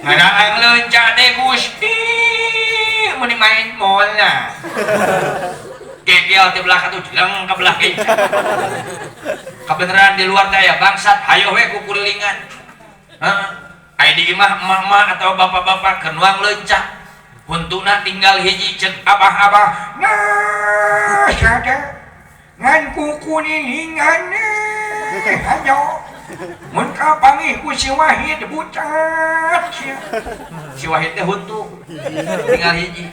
Ngaraang leunca deh Gusti meni main bola. Gegel di belah katuh jeleng ka belah kenca. Kabeneran di luar teh aya bangsat hayoh we kukulilingan. Heeh. Aya di imah emak-emak atau bapak-bapak keur nuang leunca. Huntuna tinggal hiji ceuk abah-abah. Nah, sada ngan kukulilingan hayo. Mun kapanggih ku si Wahid bucat sia. Si Wahid teh huntu tinggal hiji.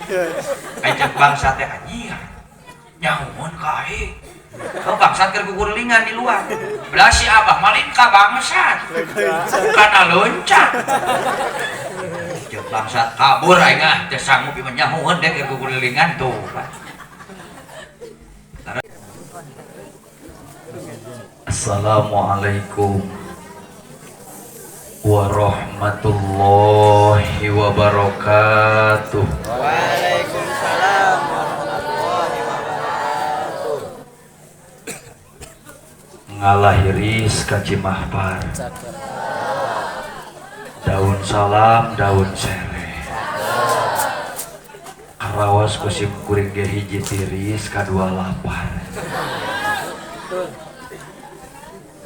Aya ceuk bangsa teh anjir. Nyahoan ka aing. Oh, bangsat keur kukulilingan di luar. Belah si abah malin ka bangsat. Kana loncat. Ceuk bangsat kabur aing ah teu sanggup ieu mah nyahoan deh keur kukulilingan tuh. Assalamualaikum warahmatullahi wabarakatuh. Waalaikumsalam warahmatullahi wabarakatuh. Ngalahiris ka Cimahpar. Daun salam, daun sereh. Karaos ku sim kuring ge hiji tiris kadua lapar.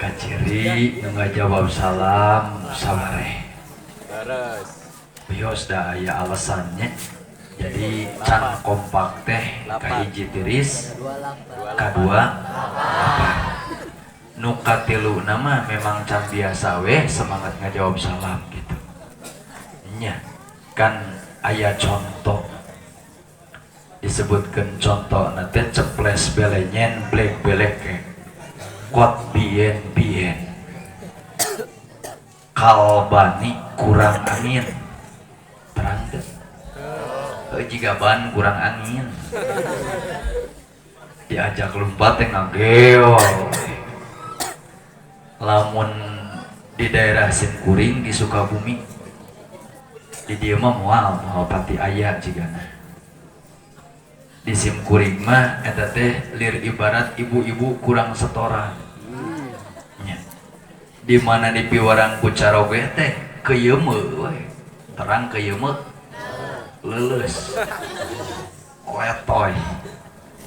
Kaciri nu ngajawab salam sabareh. Bios da aya alasannya. Jadi can kompak teh kahiji tiris kadua lapar. Nu katilu nama memang can biasa weh semangat ngajawab salam gitu. Nya kan aya contoh disebutkan contoh nanti ceples belenyen blek beleke kot bien bien kalbani kurang angin terang deh jika ban kurang angin diajak lompat teh ngageol. Lamun di daerah Simkuring di Sukabumi di dieu mah moal moal pati aya jigana. Di Simkuring mah eta teh lir ibarat ibu-ibu kurang setoran. Nya. Di mana di piwarang ku caroge teh keuyeumeut we. Terang keuyeumeut. Leuleus. Letoy.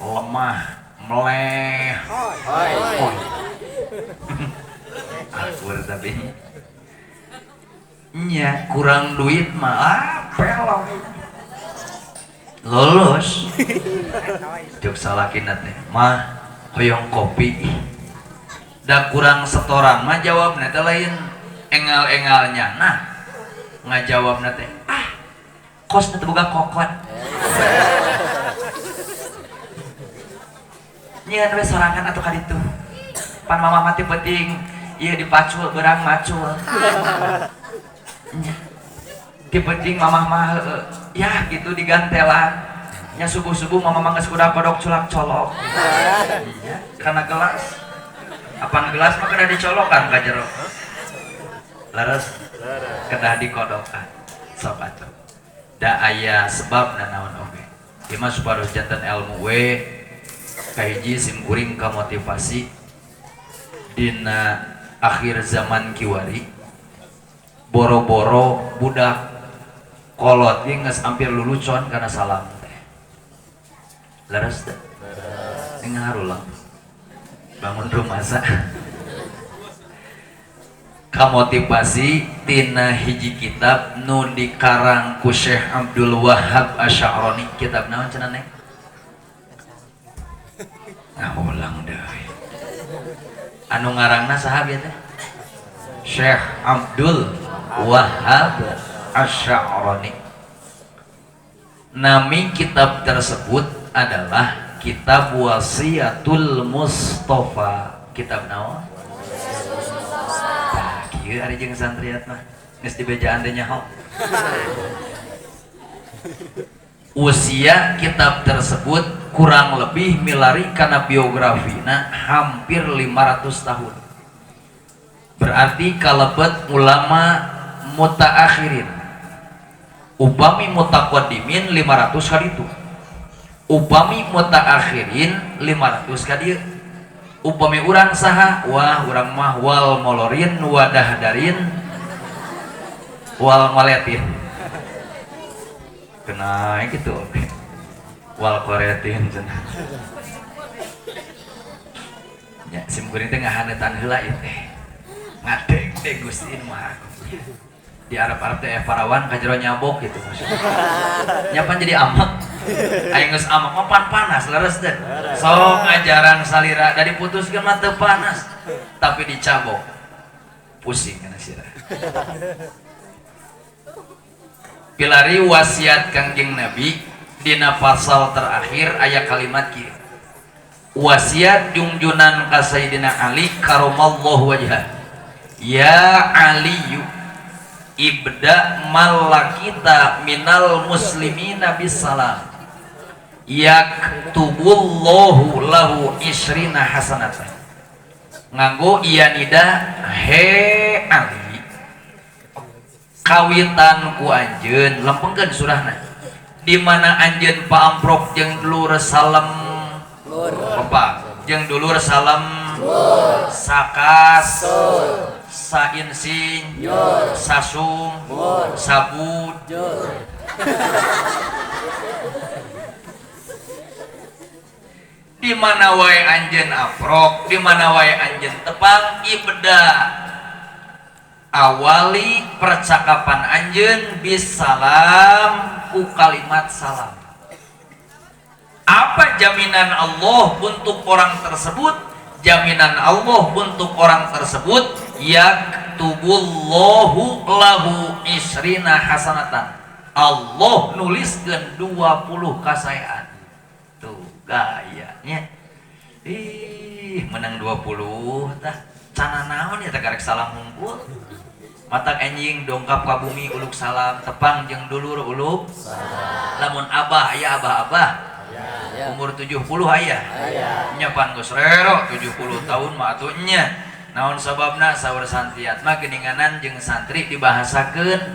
Lemah, meleh. Hoi. Akur tapi nya kurang duit mah ah pelong lulus cuk salakina teh mah hoyong kopi da kurang setoran mah jawabna teh lain engal-engalnya nah ngajawabna teh ah kos teh boga kokot nyeun we sorangan atuh ka ditu pan mama mah teh penting ieu dipacul beurang macul ti penting mamah mah ya gitu digantelan nya subuh-subuh mama mah geus kuda kodok culak colok nya kana gelas apan gelas mah kedah dicolokan ka jero leres kedah dikodokan sok atuh da aya sebabna naon oge ieu mah supados janten ilmu we kahiji sim kuring kamotivasi dina akhir zaman kiwari boro-boro budak kolot ge geus hampir lulucon kana salam teh leres teh ngarulang bangun rumasa kamotivasi tina hiji kitab nu dikarang ku Syekh Abdul Wahab Asy-Sya'rani kitab naon cenah neng ngahulang deui anu ngarangna saha bieu teh Syekh Abdul Wahab Asy-Sya'rani. Nami kitab tersebut adalah kitab Wasiatul Mustafa. Kitab naon? Tah kieu ari jeung santriat mah geus dibejaan teh nyaho. Usia kitab tersebut kurang lebih milari kana biografina hampir 500 tahun. Berarti kalebet ulama mutaakhirin. Upami mutaqaddimin 500 kali itu. Upami mutaakhirin 500 kali. Upami urang saha wah urang mah wal molorin wadahdarin. Wal ngoletin. Kena gitu oke. Wal koretin cenah. Nya sim kuring teh ngahaneutan heula ieu teh. Ngadeg teh Gusti nu Maha Agung. Di Arab-Arab teh parawan ka jero nyabok gitu maksudnya. Nya pan jadi amak. Aya geus amak mah pan panas leres teh. Sok ajaran salira da diputuskeun mah teu panas, tapi dicabok. Pusing kana sirah. Pilari wasiat Kangjeng Nabi dina pasal terakhir aya kalimat kieu. Wasiat jungjunan ka Sayyidina Ali karamallahu wajhah. Ya Aliyu ibda malakita minal muslimina bisalam yaktubullahu lahu isrina hasanatan. Nganggo iya nida he Ali kawitan ku anjeun lempengkeun surahna di mana anjeun paamprok jeung dulur salam bapak jeung dulur salam sakas sainsing sasung sabud di mana wae anjeun aprok di mana wae anjeun tepang ibda awali percakapan anjeun bisalam ku kalimat salam. Apa jaminan Allah untuk orang tersebut? Jaminan Allah untuk orang tersebut yaktubullahu lahu isrina hasanatan. Allah nuliskeun 20 kasaean. Tuh gayanya. Ih, menang 20 tah. Cana naon ya teh karek salam hungkul. Matak enjing dongkap ka bumi uluk salam, tepang jeung dulur uluk salam. Lamun abah aya abah-abah. Umur 70 aya. Nya pan geus rero 70 tahun mah atuh nya. Naon sababna saur santriat mah geuninganan jeung santri dibahasakeun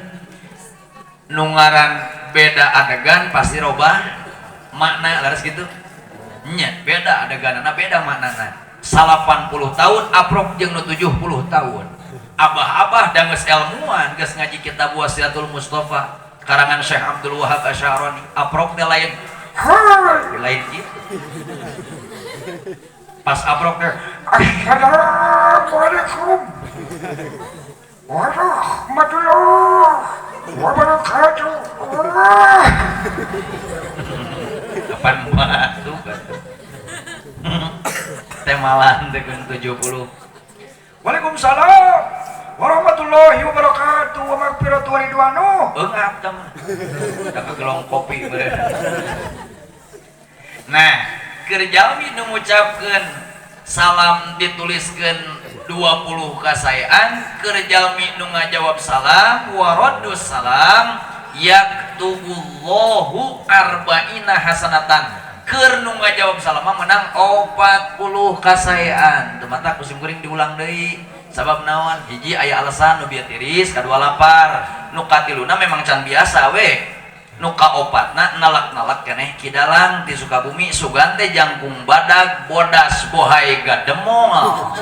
nu ngaran beda adegan pasti robah makna leres gitu. Nya beda adeganana beda maknana. 80 tahun aprok jeung nu 70 tahun. Abah-abah da geus ilmuan geus ngaji kitab Wasiatul Mustafa karangan Syekh Abdul Wahab Asy'arani aprok teh lain lain gitu. Pas aprok teh assalamualaikum warahmatullahi wabarakatuh. Kapan masuk teh malan teh 70. Waalaikumsalam warahmatullahi wabarakatuh wa magfiratu wa ridwanu. Eungap tah mah. Da kagelong kopi meureun. Nah, keur jalmi nu ngucapkeun salam dituliskeun 20 kasaean, keur jalmi nu ngajawab salam wa raddus salam yaktubullahu arba'ina hasanatan. Keur nu ngajawab salam mah menang 40 kasaean. Teu matak ku simkuring diulang deui. Sabab naon? Hiji aya alasan nu bieu tiris, kadua lapar, nu katiluna memang can biasa we. Nu kaopatna nalak-nalak keneh kidalang ti Sukabumi sugan teh jangkung badag bodas bohai gademong.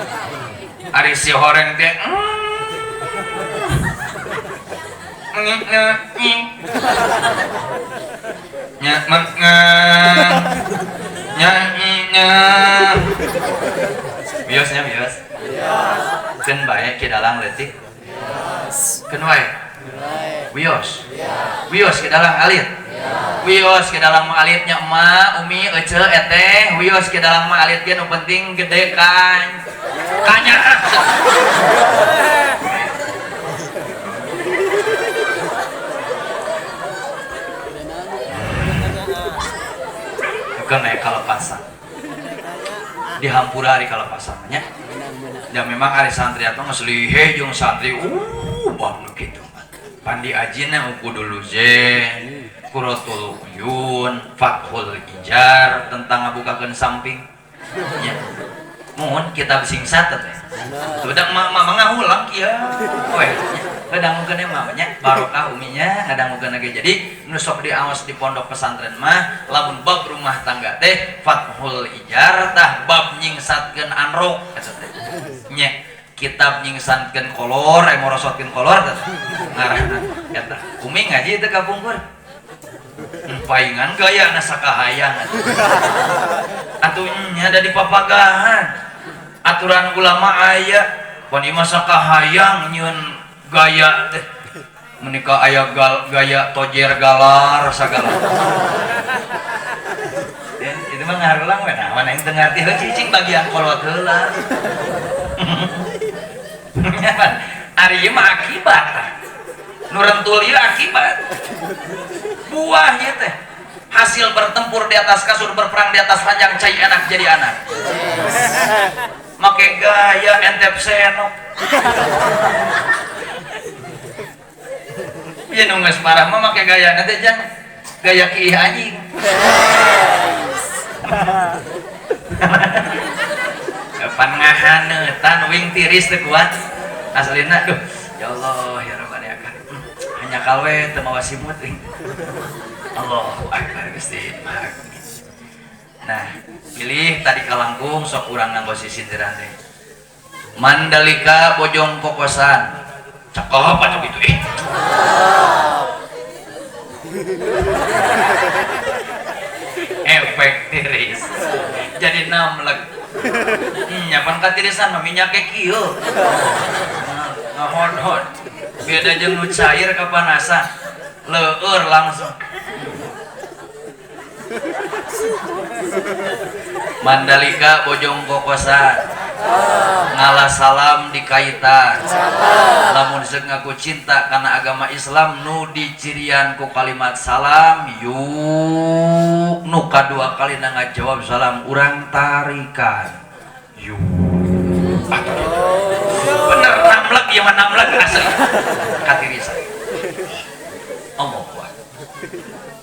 Ari si horeng teh nya nya nya biosnya bios. Keun bae kidalang leutik. Keun wae. Wios. Wios kidalang alit. Wios kidalang mah alitnya emak, umi, ece, eteh. Wios kidalang mah alit ge nu penting gede kan. Kanya. Bukan aya kalepasan. Dihampura ari kalepasan nya. Ya memang ari santri atau geus lihe jeung santri bab nu kitu. Pandi ajina uku zen, Qurratul Uyun, Fathul Ijar tentang ngabukakeun samping. Nya. Mohon kitab singsat teh. Udah mama ngahulang kieu we. Ngadangukeun mah nya barokah uminya ngadangukeun ge. Jadi nu sok diaos di pondok pesantren mah lamun bab rumah tangga teh Fathul Ijar tah bab nyingsatkeun anrok eta teh. Nya. Kitab nyingsankeun kolor, morosotkeun kolor teh. Ngarahna eta. Umi ngaji teu kapungkur. Paingan gaya na sakahayang atuh. Atuh nya da di papagahan. Aturan ulama aya, pan ieu mah sakahayang nyieun gaya teh. Menika aya gaya tojer galar sagala. Ya, itu mah ngarulang we nah, mana yang teu ngarti heuh cicing bagian kolot heula. Ari ieu mah akibat tah. Nu rentul ieu akibat. Buah ieu teh. Hasil bertempur di atas kasur, berperang di atas ranjang, cai enak jadi anak. Make gaya entep senok. Ieu nu geus parah mah make gaya teh jang gaya kiih anjing. Pan ngahaneutan wing tiris teu kuat. Aslina duh ya Allah ya Rabbana ya Karim. Hanya kalwe teu mawa simut wing. Allahu Akbar Gusti Maha Agung. Nah, pilih tadi kalangkung sok urang nganggo sisindiran teh. Mandalika Bojong Kokosan. Cakep atuh gitu eh. Efek tiris. Jadi namleg. Nyapan katirisan mah minyaknya kieu. Ngahon-hon. Beda jeung nu cair kapanasan. Leueur langsung. Mandalika Bojong Kokosan. Ngalah salam dikaitan. Lamun seuk ngaku cinta kana agama Islam nu dicirian ku kalimat salam yuk nu kadua kali na ngajawab salam urang tarikan yuk. Bener namleg ieu mah namleg asli katirisan. Allahu Akbar.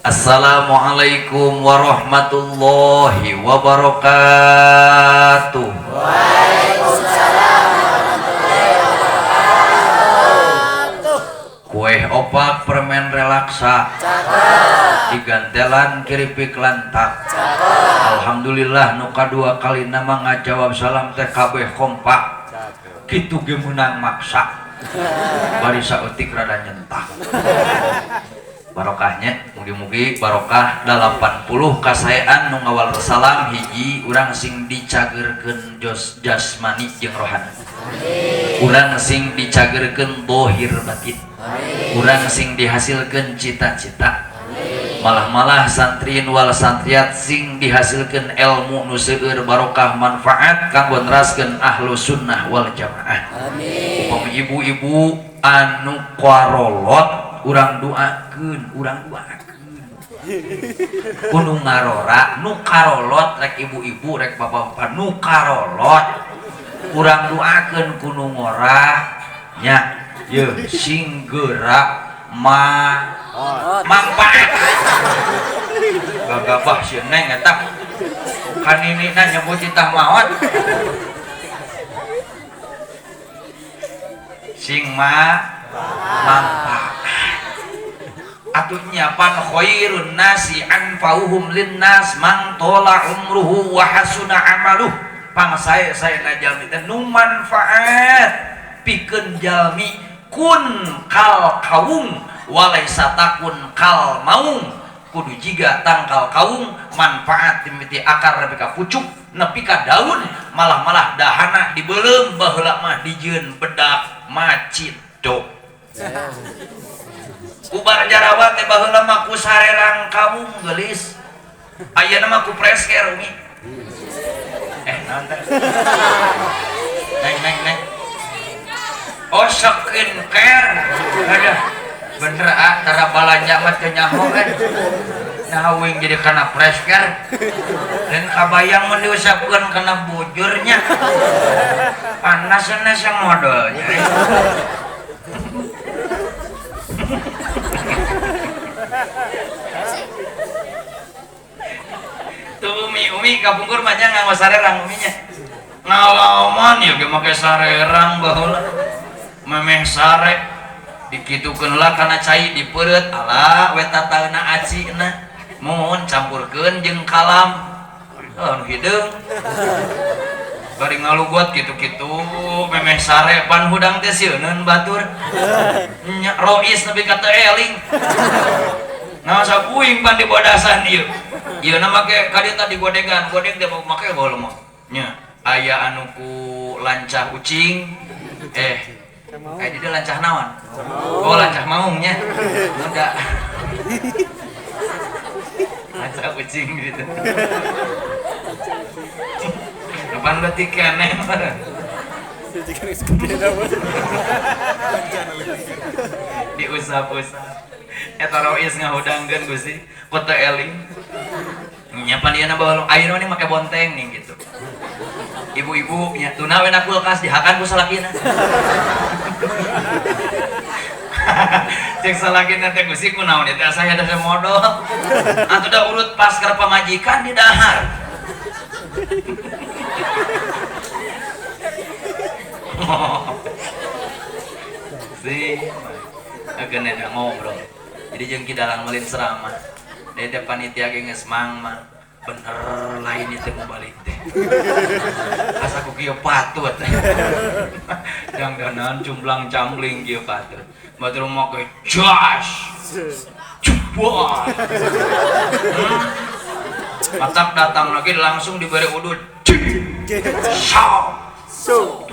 Assalamualaikum warahmatullahi wabarakatuh. Waalaikumsalam warahmatullahi wabarakatuh. Kue opak permen relaksa. Cakep. Digantelan keripik lantak. Cakep. Alhamdulillah nu kadua kali nama ngajawab salam teh kabeh kompak. Cakep. Kitu ge meunang maksa. Bari saeutik rada nyentak. Barokahnya mugi-mugi barokah 80 kasaean nu ngawal salam hiji urang sing dicageurkeun jasmani jeung rohani. Urang sing dicageurkeun dohir batin. Urang sing dihasilkeun cita-cita. Malah-malah santriin wal santriat sing dihasilkeun ilmu nu seueur barokah manfaat kanggo neraskeun ahlu sunnah wal jamaah. Amin. Upami ibu-ibu anu karolot urang doakeun, urang doakeun. Kudu ngarora nu karolot rek ibu-ibu rek bapak-bapak nu karolot urang doakeun kudu ngora nya yeuh sing geura ma manfaat. Gagabah si neng eta kaninina nyebut titah maot. Sing ma manfaat. Atuh nyapan khairun nasi anfa'uhum linnas man tola umruhu wa hasuna amaluh. Pang sae saena jalmi teh nu manfaat pikeun jalmi kun kal kaung walaisa takun kal maung. Kudu jiga tangkal kaung manfaat timiti akar nepi ka pucuk nepi ka daun malah-malah dahana dibeuleum baheula mah dijieun bedak macidok. Ubar jarawat teh baheula mah ku sarerang kaung geulis. Ayeuna mah ku presker umi. Naon teh? Neng neng neng. Oh skincare. Aduh. Bener ah tara balanja mah teu nyaho kan. Nah wing jadi kana presker. Dan kabayang mun diusapkeun kana bujurnya. Panasna sang modolnya. Tuh umi kapungkur mah nya nganggo sarerang uminya. Ngalaman ya ge make sarerang baheula. Memeh sare dikitukeun lah kana cai dipeureut ala we tataeuna acina. Mun campurkeun jeung kalam. Oh nu hideung. Bari ngalugot kitu-kitu memeh sare pan hudang teh sieuneun batur. Nya rois nepi ka teu eling. Nah sakuing pan dibodasan ieu. Ieu na make ka dieu tadi godegan, godeg teh make baheula mah. Nya aya anu ku lancah ucing aya di dieu lancah naon? Oh lancah maung nya. Muda. Lancah ucing gitu. Depan leutik keneh. Diusap-usap. Eta rois ngahudangkeun Gusti, ku teu eling. Nya pan ieu na baheula ayeuna mah make bonteng nih gitu. Ibu-ibu nya tuna we na kulkas dihakan ku salakina. Cek salakina teh Gusti kunaon ieu teh asa da modol. Atuh da urut pas keur pamajikan di dahar. Si ageuna ngobrol. Jadi jeung ki dalang meulin ceramah. Deui teh panitia ge geus mangmang. Bener lain ieu teh mau balik teh. Asa ku kieu patut. Dangdanan cumblang cambling kieu patut. Batur make jas. Cuba. Matak datang lagi langsung diberi udut. Syau. So.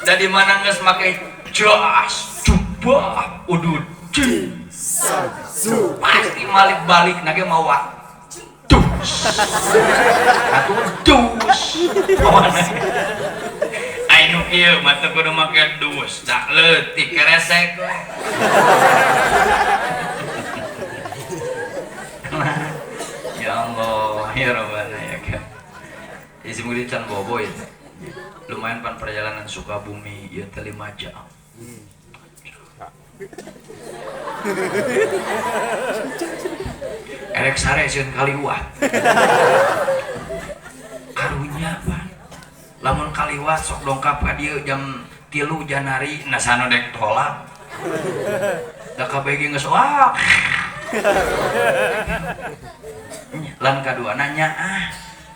Dari mana geus make jas, jubah, udud. Pasti malik balik nage mawa. Dus. Atuh dus. Ayo kieu mah teu kudu make dus, da leutik keresek we. Ya Allah, ya Rabbana ya kan. Isi murid can bobo ya. Lumayan pan perjalanan Sukabumi ieu teh 5 jam. Erek sare sieun kaliwat. Karunya pan. Lamun kaliwat sok dongkap ka dieu jam 3 Januari nah sanu dek tolak. Da kabeh ge geus wah. Lan kadua nanya ah.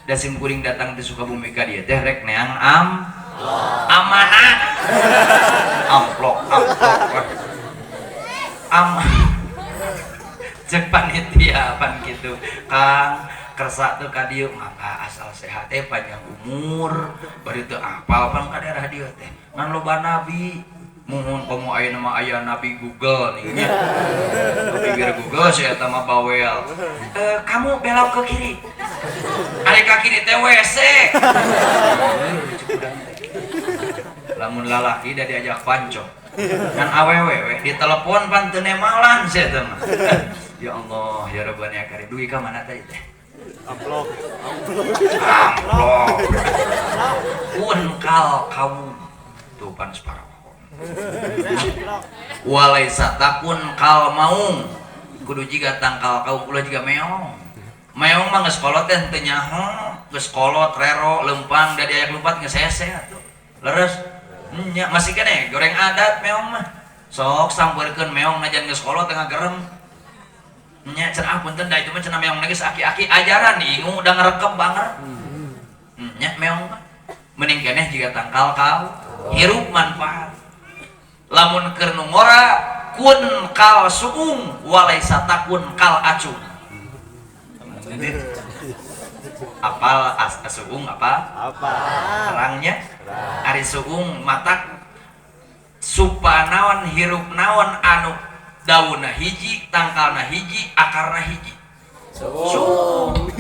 Da sim kuring datang ti Sukabumi ka dieu teh rek neang am amanah. Amplok amplok. Am cek panitia pan kitu. Kang kersa teu ka dieu mangga asal sehat teh panjang umur bari teu apal pan ka daerah dieu teh. Ngan loba nabi. Muhun komo ayeuna mah aya nabi Google nih nya. Bibir Google si eta mah bawel. Kamu belok ke kiri. Ari ka kiri teh WC. Lamun lalaki da diajak pancok. Ngan awewe we ditelepon pan teu nemalan si eta mah. Ya Allah, ya Rabbana ya Karim. Dugi ka mana tadi teh? Amplok. Amplok. Unkal kamu. Tuh pan separo. Walaisa takun kal maung kudu jiga tangkal kaum ulah jiga meong. Meong mah geus kolot teh teu nyaho, geus kolot rero lempang da diayak lumpat geus hese atuh. Leres nya masih keneh goreng adat meong mah. Sok sampeurkeun meong najan geus kolot teh ngagerem. Nya cenah punten da itu mah cenah meong geus aki-aki ajaran diingu da ngarekep banger. Nya meong mah mending keneh jiga tangkal kau hirup manfaat. Lamun keur nu ngora kun kal suung walaisa takun kal acung. Apal as suung apa? Apa? Terangnya ari suung matak supa naon hirup naon anu daunna hiji, tangkalna hiji, akarna hiji. Suung.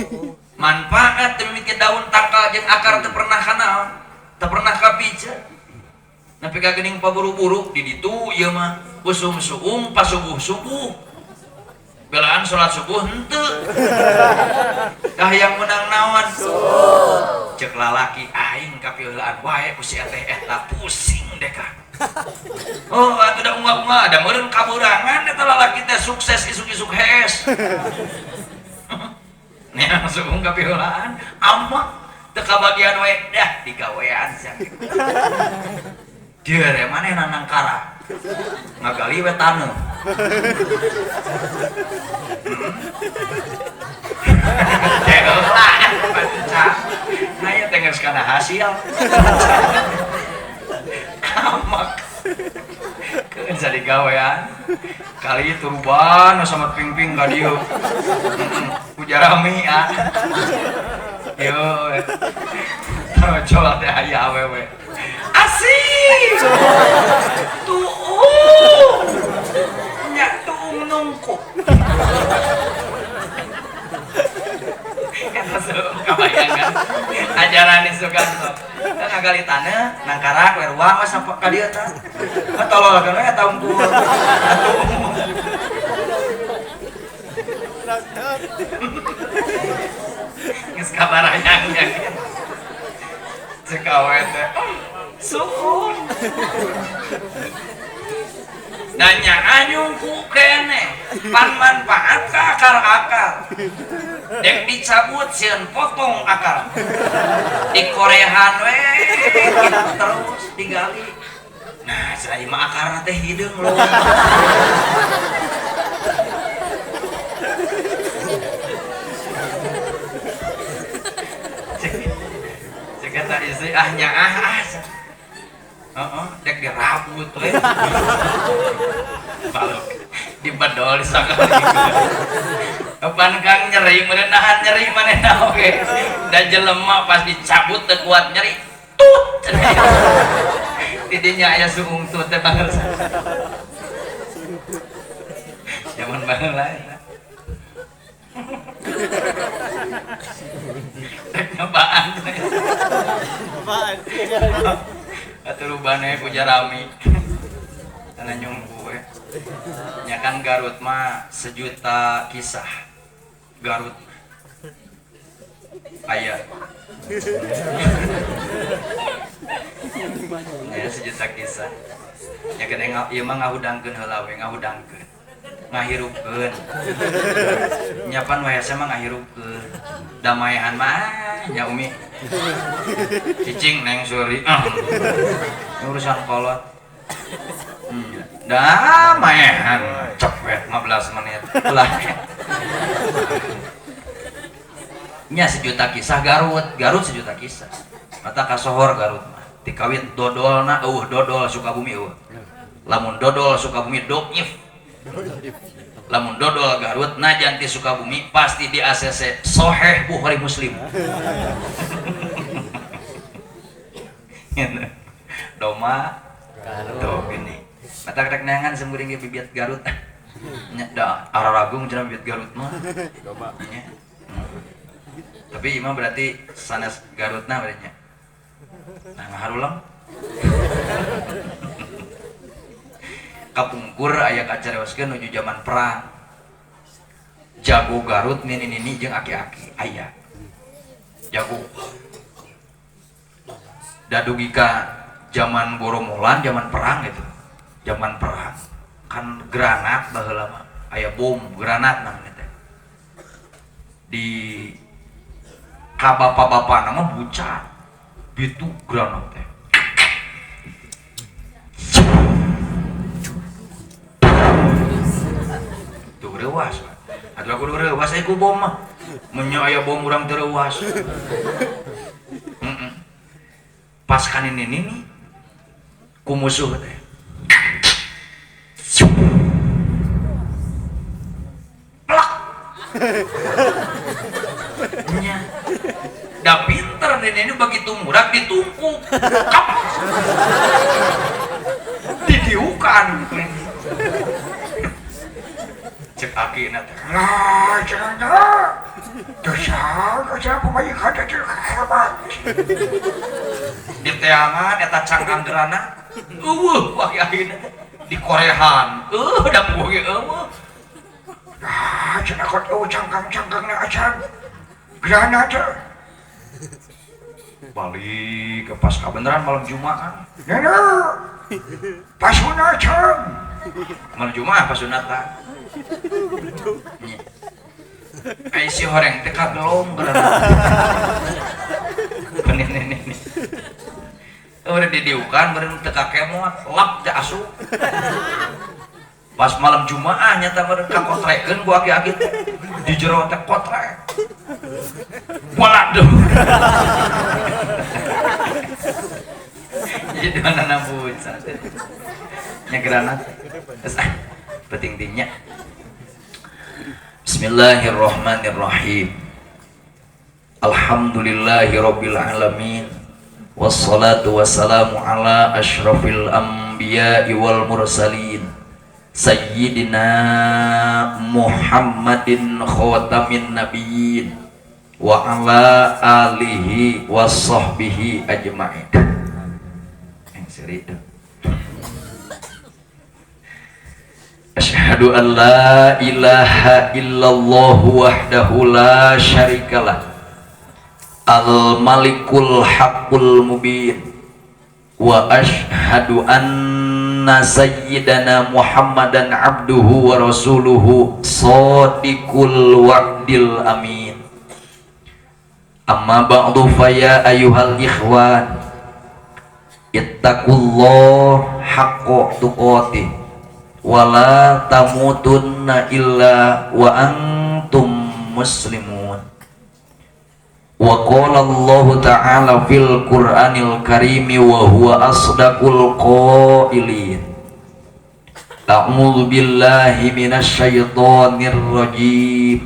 Manfaat teu mimiti daun tangkal jeung akar teu pernah kanaon, teu pernah kapiceun. Nepi ka geuning paburu-buru di ditu ieu mah usum suung pasubuh-subuh. Belaan salat subuh henteu. Dah yang menang naon? Cek lalaki aing kapiheulaan wae ku si eteh eta pusing deka. Oh atuh da ungah-ungah da meureun kabeurangan eta lalaki teh sukses isuk-isuk hees. Neang suung kapiheulaan amak teu kabagian wae dah digawean sia. Dere manehna nangkara ngagali we taneuh. Ayo teh geus kana hasil. Kamak. Keun jadi gawean. Kali turban sama ping-ping ka dieu. Ku jarami ah. Yo. Tarocol teh aya awewe. Asik. Tuung. Nya tuung nungku. Kabayangan ajaran Suganto kan ngagali tanah nangkarak we ruang we sampe ka dieu tah tolol we eta unggul atuh geus kabarayang nya cek awe teh suun nanya anyungku kene pan manfaat ka akar-akar dek dicabut sieun potong akar dikorehan we terus digali nah cenah ieu mah akarna teh hideung lho cek eta istri ah nyaah ah heeh dek dirabut we balok dibedol sakali pan kang nyeri meureun nahan nyeri manehna oge da jelema pas dicabut teu kuat nyeri tut di dinya aya suung tut teh pangersa zaman baheula eta rek nyobaan Apaan? Atuh rubane ku jarami tanah nyungku we. Nya kan Garut mah sejuta kisah. Garut aya. Ya sejuta kisah. Nya kan ieu mah ngahudangkeun heula we, ngahudangkeun. Ngahirupkeun. Nya pan wayahna mah ngahirupkeun. Damaehan mah nya Umi. Cicing neng suri. Urusan kolot. Damaehan cepet 15 menit. Lah. Nya sejuta kisah Garut, Garut sejuta kisah. Mata kasohor Garut mah. Tikawit dodolna eueuh dodol Sukabumi eueuh. Lamun dodol Sukabumi doif. Lamun dodol Garut najan ti Sukabumi pasti di ACC Soheh Bukhari Muslim. Doma Garut ini. Mata rek neangan semburing ge bibiat Garut. Nya da araragung cenah bibiat Garut mah. Doma. Nya. Tapi ieu mah berarti sanes Garutna berarti nya. Nah ngaharulang. Kapungkur aya kacarewaskeun nuju zaman perang. Jago Garut nini-nini jeung aki-aki aya. Jago. Dadugi ka zaman Boromolan, zaman perang gitu. Zaman perang kan granat baheula mah aya bom granat namanya teh. Di ka bapak-bapana mah bucat. Bitu granat teh. Tuh reuas. Atuh aku reuas aya ku bom mah. Mun nya aya bom urang teu reuas. Pas kan ini nih ku musuh teh. Plak. Nya. Da pinter nenek ini begitu murah ditungku. Kap. Didiukan. Cek aki na teh. Lah, jangan. Dosa, dosa pemajikan teh hebat. Di teangan eta cangkang gerana. Eueuh wah ayeuna teh di korehan. Da ge eueuh. Ah, cenah kot eueuh cangkang-cangkangna acan. Gerana teh. Balik ke pasca beneran malam Jumat. Nenek. Pasunatan. Malam Jumat pasunatan. Ai si horeng teh kagelom gerana. Nih. Udah didiukan, beureum teu kakemot, lap teh asup. Pas malam Jumaah nyata meureun kakotrekeun ku aki-aki teh. Di jero teh kotrek. Waduh. Jadi mana buca. Nya granat. Geus ah. Penting-tingnya. Bismillahirrahmanirrahim. Alhamdulillahirabbil alamin. Wassalatu wassalamu ala asyrafil anbiya'i wal mursalin. Sayyidina Muhammadin khatamin nabiyyin wa ala alihi wasahbihi ajma'in. Yang seri itu. Asyhadu an la ilaha illallah wahdahu la syarikalah al malikul haqqul mubin wa asyhadu anna sayyidana Muhammadan abduhu wa rasuluhu shadiqul wa'dil amin. Amma ba'du fa ya ayyuhal ikhwan ittaqullah haqqa tuqatih wa la tamutunna illa wa antum muslimun. Wa qala Allah ta'ala fil Qur'anil karimi wa huwa asdaqul qailin. A'udzu billahi minasyaitonir rajim.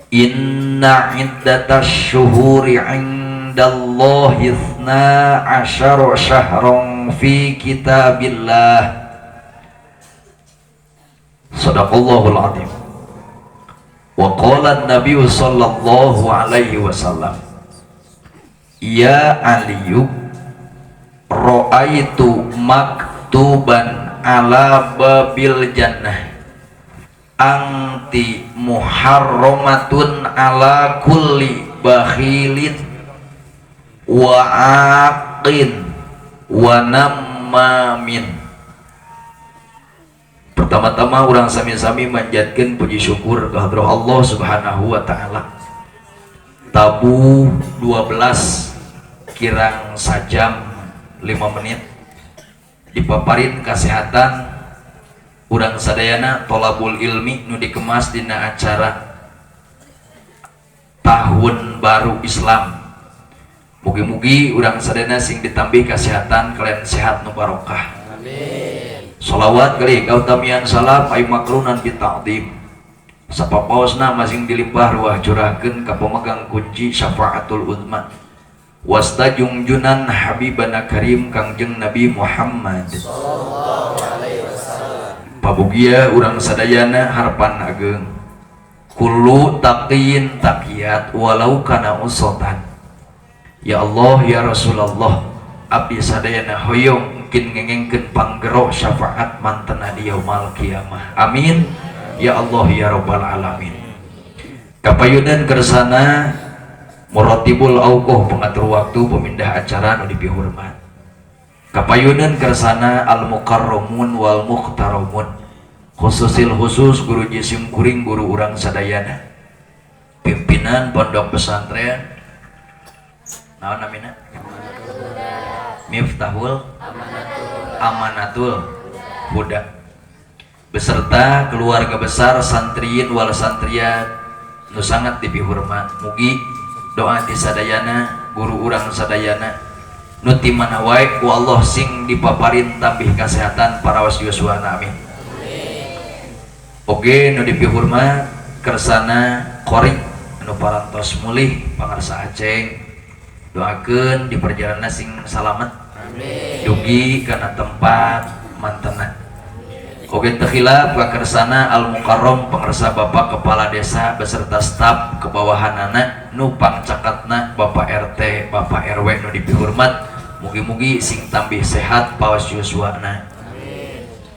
Inna iddatash syuhuri 'indallahi 12 syahran fi kitabillah. Sadaqallahul azim. Wa qala an-nabiy sallallahu alaihi wasallam, ya Aliyu ra'aitu maktuban ala babil jannah anti muharramatun ala kulli bakhilin wa aqin wa nammamin. Pertama-tama urang sami-sami manjatkeun puji syukur ka hadrah Allah Subhanahu wa taala. Tabu 12 kirang sajam 5 menit dipaparin kesehatan urang sadayana tolabul ilmi nu dikemas dina acara tahun baru Islam. Mugi-mugi urang sadayana sing ditambih kesehatan kalian sehat nu barokah. Amin. Salawat kali kautamian salam ay makrunan bita'dim. Sapapaosna masing dilimpah ruah curahkeun ka pemegang kunci syafaatul uzma. Wasta jungjunan habibana karim Kangjeng Nabi Muhammad sallallahu alaihi wasallam. Pabugia urang sadayana harapan ageng. Kullu taqiyin taqiyat walau kana usotan. Ya Allah ya Rasulullah, abdi sadayana hoyong mungkin ngengengkeun panggero syafaat mantena di yaumal kiamah. Amin ya Allah ya rabbal alamin. Kapayunan kersana muratibul auqoh pengatur waktu pemindah acara nu dipihormat. Kapayunan kersana al mukarramun wal muhtaramun, khususil khusus guru jisim kuring guru urang sadayana, pimpinan pondok pesantren naon namina Miftahul Amanatul Huda beserta keluarga besar santriin wal santriat nu sangat dipihormat. Mugi doa di sadayana guru urang sadayana nu ti mana wae ku Allah sing dipaparin tambih kesehatan parawas yuswana. Amin. Oge nu dipihormat kersana qori nu parantos mulih pangarsa Aceng, doakeun di perjalanan sing salamet. Amin. Dugi kana tempat mantena. Oge teu khilaf ka kersana al mukarram pangersa Bapak Kepala Desa beserta staf kebawahanana nu pangcakatna Bapak RT, Bapak RW nu dipihormat. Mugi-mugi sing tambih sehat pawas yuswana.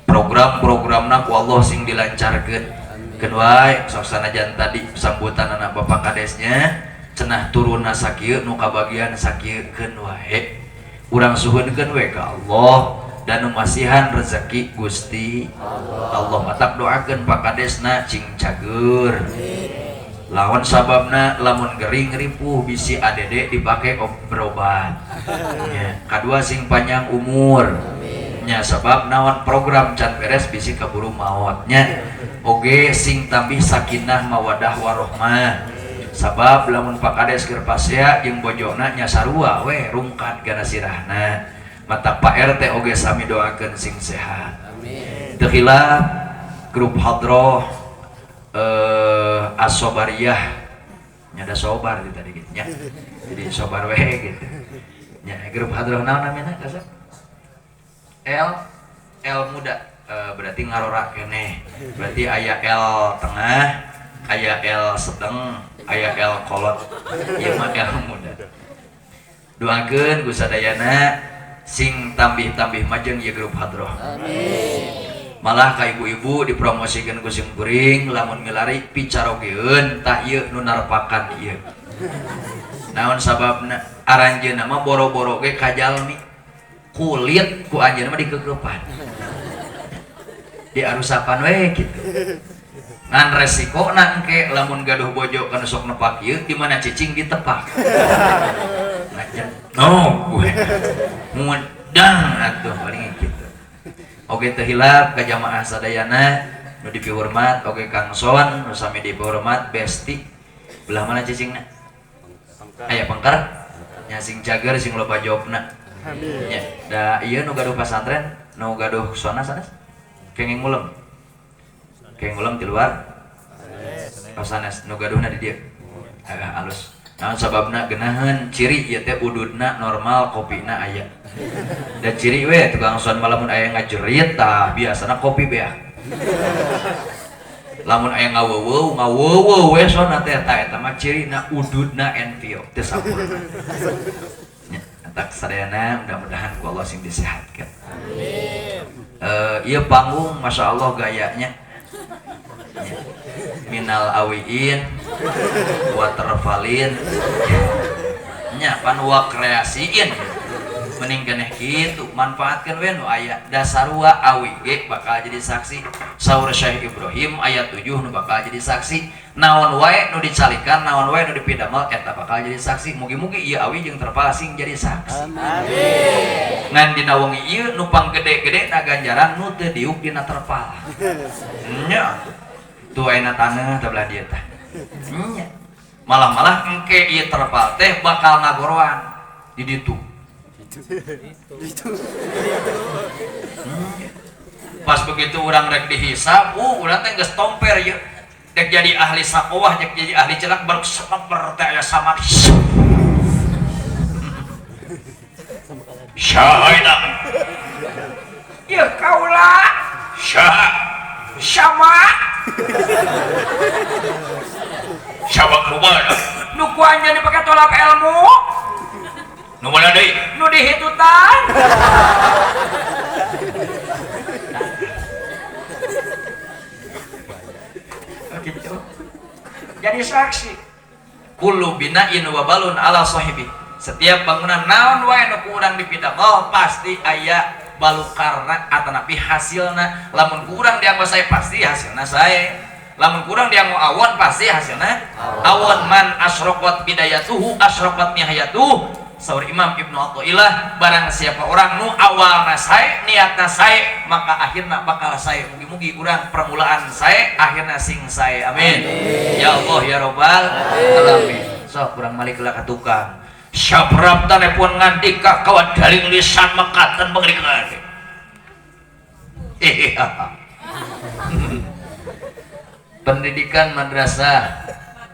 Program-programna ku Allah sing dilancarkeun. Keun wae sok sanajan tadi sambutan anak Bapak Kadesnya cenah turunna sakieu nu kabagian sakieu keun wae. Urang suhunkeun we ka Allah dan nu masihan rezeki Gusti Allah. Matak doakeun Pak Kadesna cing cager. Lawan sababna lamun gering ripuh bisi ADD dipake berobat. Ya, kadua sing panjang umur. Nya sabab naon program can beres bisi kaburu maot nya. Oge sing tambih sakinah mawadah warohmah. Sabab lamun Pak Kades keur pasea jeung bojona nya sarua we rungkad kana sirahna. Mata Pak RT oge sami doakeun sing sehat. Amin. Teu hilap grup hadroh Asobariyah nya da sobar di tadi gitu nya. Jadi sobar we gitu. Nya grup hadroh naon namina kasep? L L muda berarti ngarora keneh. Berarti aya L tengah, aya L sedang, aya L kolot. Ieu mah L muda. Doakeun ku sadayana sing tambih-tambih majeng ieu grup hadroh. Amin. Malah ka ibu-ibu dipromosikeun ku sim kuring lamun milari picarogeun tah ieu nu narpakan ieu. Naon sababna aranjeunna mah boro-boro ge ka jalmi. Kulit ku anjeunna mah dikeukepan. Diarusapan we kitu. Ngan resikona engke lamun gaduh bojo kana sok nepak ieu di mana cicing ditepak. Ngajen. No, gue. Mudang atuh paling kitu. Oge teu hilap ka jamaah sadayana nu dipihormat oge Kang Son nu sami dipihormat besti belah mana cicingna? Aya pengker nya sing cager sing loba jobna. Amin. Nya da ieu nu gaduh pasantren nu gaduh sona sanes kenging ngulem. Kenging ngulem di luar. Oh sanes nu gaduhna di dieu. Agak alus. Naon sababna geunaheun ciri ieu teh ududna normal kopina aya. Da ciri we tukang son mah lamun aya ngajerit tah biasana kopi beak. Lamun aya ngaweuweuh ngaweuweuh we sona teh tah eta mah cirina ududna envio teu sampurna. Nya tak sadayana mudah-mudahan ku Allah sing disehatkeun. Amin. Ieu panggung masyaallah gayanya. Minal awiin waterfalin nya pan wa kreasiin mending keneh kitu manfaatkeun we nu aya dasarua awi ge bakal jadi saksi saur Syekh Ibrahim ayat 7 nu bakal jadi saksi naon wae nu dicalikan naon wae nu dipidamel eta bakal jadi saksi mugi-mugi ieu awi jeung terpal sing jadi saksi. Amin. Ngan dina wengi ieu nu panggede-gede na ganjaran nu teu diuk dina terpal nya tuh ayeuna taneuh teh belah dieu tah nya malah-malah engke ieu terpal teh bakal ngagoroan di ditu. Pas begitu urang rek dihisab, urang teh geus tomper ieu. Dek jadi ahli sakowah, dek jadi ahli celak berseper teh aya samak. Syahida. Ieu kaula syah sama syabak rubah nu ku anjeun dipake tolak ilmu. Nu mana deui? Nu dihitutan. Gitu. Jadi saksi. Kullu bina'in wa balun ala sahibi. Setiap bangunan naon wae nu ku urang dipidamel pasti aya balukarna atanapi hasilna. Lamun ku urang dianggo sae pasti hasilna sae. Lamun kurang dianggo awon pasti hasilna awon. Man asyraqat bidayatuhu asyraqat nihayatuhu. Saur Imam Ibnu Athaillah barang siapa orang nu awalna sae niatna sae maka akhirna bakal sae. Mugi-mugi urang permulaan sae akhirna sing sae. Amin. Ya Allah ya Rabbal alamin. Sok urang malik lah ka tukang. Sapraptane pun ngandika kawat daling lisan mekaten pengrikan. Pendidikan Madrasah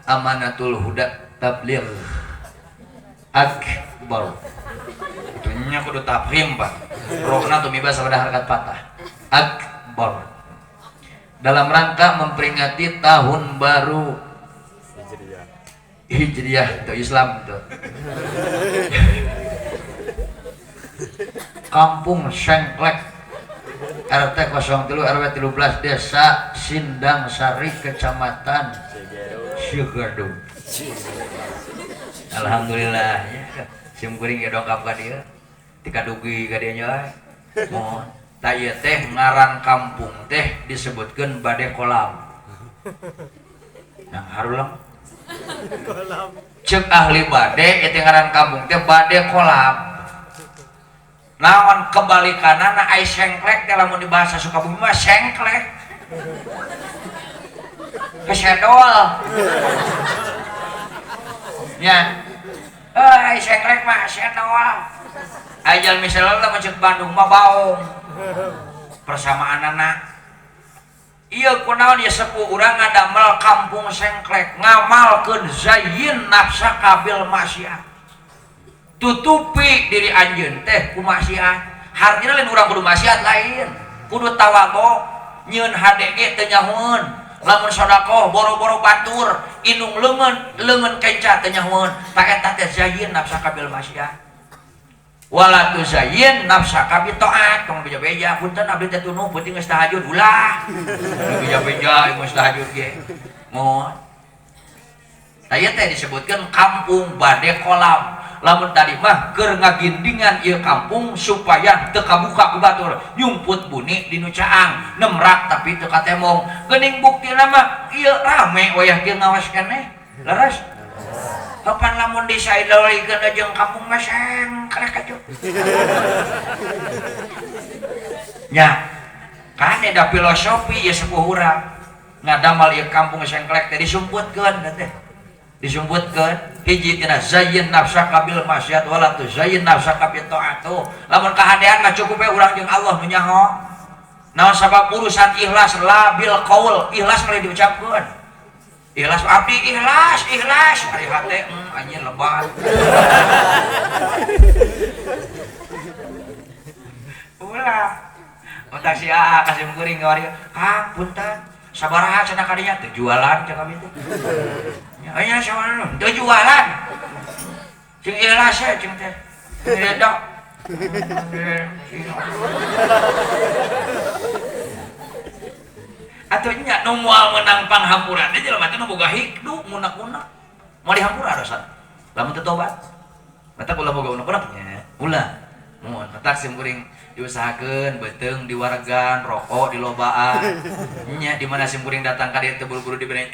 Amanatul Huda Tabligh Akbar. Itunya kudu tafhim Pak. Rohna tumiba sabada harkat patah. Akbar. Dalam rangka memperingati tahun baru Hijriah. Hijriah itu Islam tuh. Kampung Sengklek RT 03 RW 13 Desa Sindang Sari Kecamatan Cigadung. Alhamdulillah ya. Sim kuring ge dongkap ka dieu. Tika dugi ka dieu nya. Mohon tah ieu teh ngaran kampung teh disebutkeun bade kolam. Nah harulang. Kolam. Ceuk ahli bade ieu teh ngaran kampung teh bade kolam. Naon kebalikanana ai sengklek teh lamun di bahasa Sukabumi mah sengklek. Kesedol. Nya. Ai sengklek mah sedol. Ai jalmi sedol teh mun Bandung mah baong. Persamaanana ieu kunaon ieu sepuh urang ngadamel kampung sengklek ngamalkeun zayyin nafsaka bil maksiat. Tutupi diri anjeun teh ku maksiat. Hartina lain urang kudu maksiat lain. Kudu tawadhu, nyieun hade ge teu nyahoeun. Lamun sedekah boro-boro batur, indung leungeun, leungeun kenca teu nyahoeun. Ta eta teh zayyin nafsaka bil maksiat. Wala tuzayyin nafsaka bi taat. Tong beja-beja punten abdi teh tunuh peuting geus tahajud ulah. Beja-beja geus tahajud ge. Moal. Tah ieu teh disebutkeun kampung bade kolam. Lamun tadi mah keur ngagindingan ieu kampung supaya teu kabuka ku batur, nyumput buni di nu caang, nemrak tapi teu katemong. Geuning buktina mah ieu rame wayah kieu ngawas keneh. Leres? Kapan lamun disaidolikeun jeung kampung mah sengklek atuh. Nya, kan ada filosofi ieu sepuh urang. Ngadamal ieu kampung sengklek teh disumputkeun teh. Disumputkeun hiji tina zayyin nafsaka bil maksiat wala tuzayyin nafsaka bit taat. Lamun kahadean mah cukup we urang jeung Allah nu nyaho. Naon sabab urusan ikhlas la bil qaul, ikhlas mah diucapkeun. Ikhlas abdi ikhlas ikhlas ari hate anjir lebat. Ulah. Mentak si AA kasih kuring ka warga. Kang punten sabaraha cenah ka dinya teu jualan cenah kami teh. Nya nya sawarna teu jualan. Cing ikhlas we cing teh. Reda. Atuh nya nu moal meunang panghampura teh jelema teh nu boga hikdu ngunak-ngunak. Moal dihampura dosa. Lamun teu tobat. Mata ulah boga unek-unek nya. Ulah. Mun matak sim kuring diusahakeun beuteung diwargan, rokok dilobaan. Nya di mana sim kuring datang ka dieu teu buru-buru dibere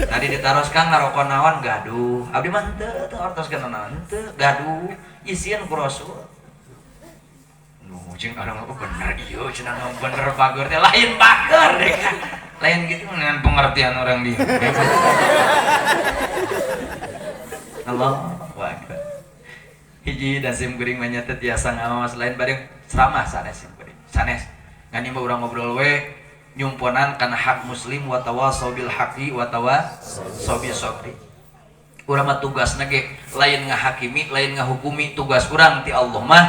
Tadi ditaroskan ngarokok naon gaduh. Abdi mah henteu teu artoskeun naon henteu gaduh. Isieun ku Rasul. Jeung orang oh bener ieu cenah bener bager teh lain bager deh kan. Lain gitu dengan pengertian orang di. Allahu akbar. Hiji dan sim kuring mah nya teh tiasa ngaos lain bari ceramah sanes sim kuring. Sanes. Ngan ieu urang ngobrol we nyumponan kana hak muslim wa tawasau bil haqqi wa tawasau bis sabri. Urang mah tugasna ge lain ngahakimi, lain ngahukumi, tugas urang ti Allah mah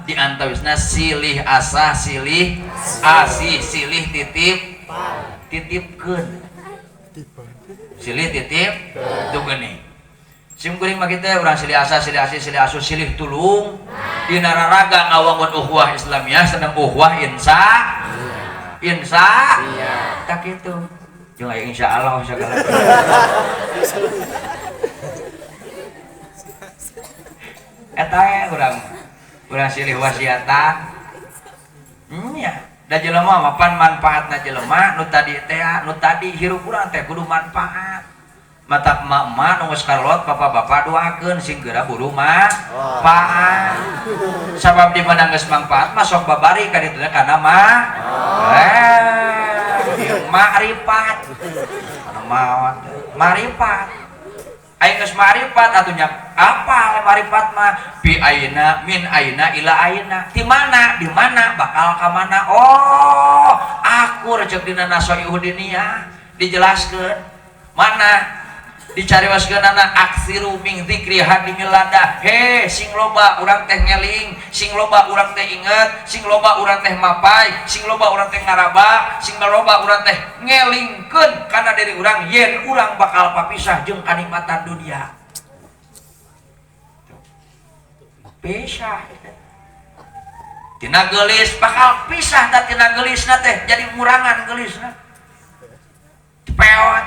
di antawisna silih asah, silih asih, silih titip, titipkeun. Silih titip tu geuning. Sim kuring mah kitu urang silih asah, silih asih, silih asuh, silih tulung. Dina raraga ngawangun ukhuwah Islamiyah seneng ukhuwah insa. Insa. Tak kitu. Jeung aya insyaallah sagala. Eta urang silih wasiatan nya da jelema mapan manfaatna jelema nu tadi teh nu tadi hirup urang teh kudu manfaat matak emak-emak nu geus karolot bapak-bapak doakeun sing geura buru manfaat sabab di mana geus manfaat mah sok babari ka dituna kana mah makrifat kana maot makrifat aing geus makrifat atuh nya apa makrifat mah bi aina min aina ila aina di mana bakal ka mana oh akur ceuk dina nasoihu diniyah dijelaskeun mana dicarioskeunana aksiru min dzikri hadimil lada he sing loba urang teh ngeling sing loba urang teh inget sing loba urang teh mapai sing loba urang teh ngaraba sing loba urang teh ngelingkeun kana diri urang yen urang bakal papisah jeung kanikmatan dunia pisah tina geulis bakal pisah da tina geulisna teh jadi murangan geulisna peot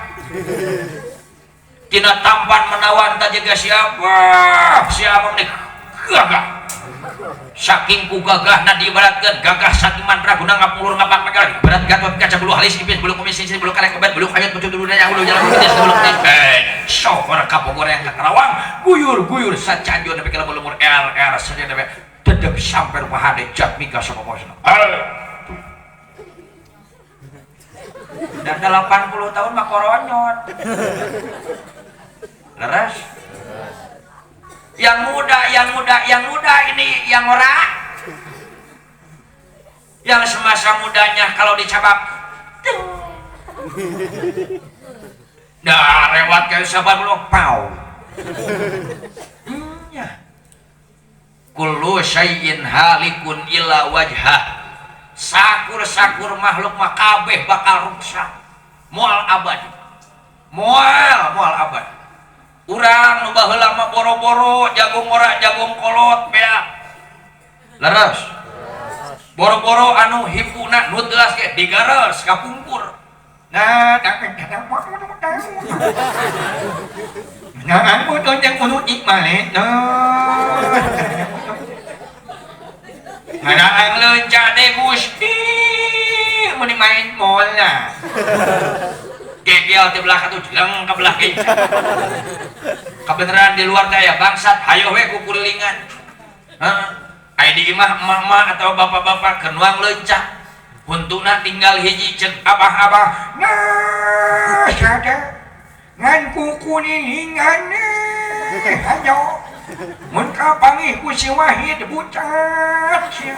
tina tampan menawan tak jaga siapa siapa nih gagah Saking ku gagahna diibaratkeun gagah saking mandraguna ngapulur ngapak megal ibarat Gatot Kaca bulu halis ipis bulu kumis sisi bulu karek kebet bulu hayat pucuk dulu yang bulu jalan bulu bulu sohor ka Bogor yang ka Karawang guyur-guyur sacanjur nepi ka lumur LR saja nepi dedeg sampai rumah hade Jatmika sama bosna. Dan 80 tahun mah koronyot. Leres. Yang muda, yang muda, yang muda ini yang ora. Yang semasa mudanya kalau dicabak nah lewat kayu sabar belum pau. Ya. Kullu syai'in halikun illa wajhah. Sakur-sakur makhluk mah kabeh bakal ruksak. Moal abadi. Moal abadi. Urang nu baheula mah boro-boro jagung ora jagung kolot beak. Leres. Boro-boro anu hipuna nu teuas ge digares kapungkur. Nah, ngarang leunca de Gusti mun main bola. Gegel di belah katuh jeleng ka belah genca. Kabeneran di luar teh aya bangsat hayoh we ku kulilingan. Heeh. Aya di imah emak-emak atau bapak-bapak keur nuang leunca. Huntuna tinggal hiji ceuk abah-abah. Nah, sada ngan ku kulilingan hayo. Mun kapanggih ku si Wahid bucat sia.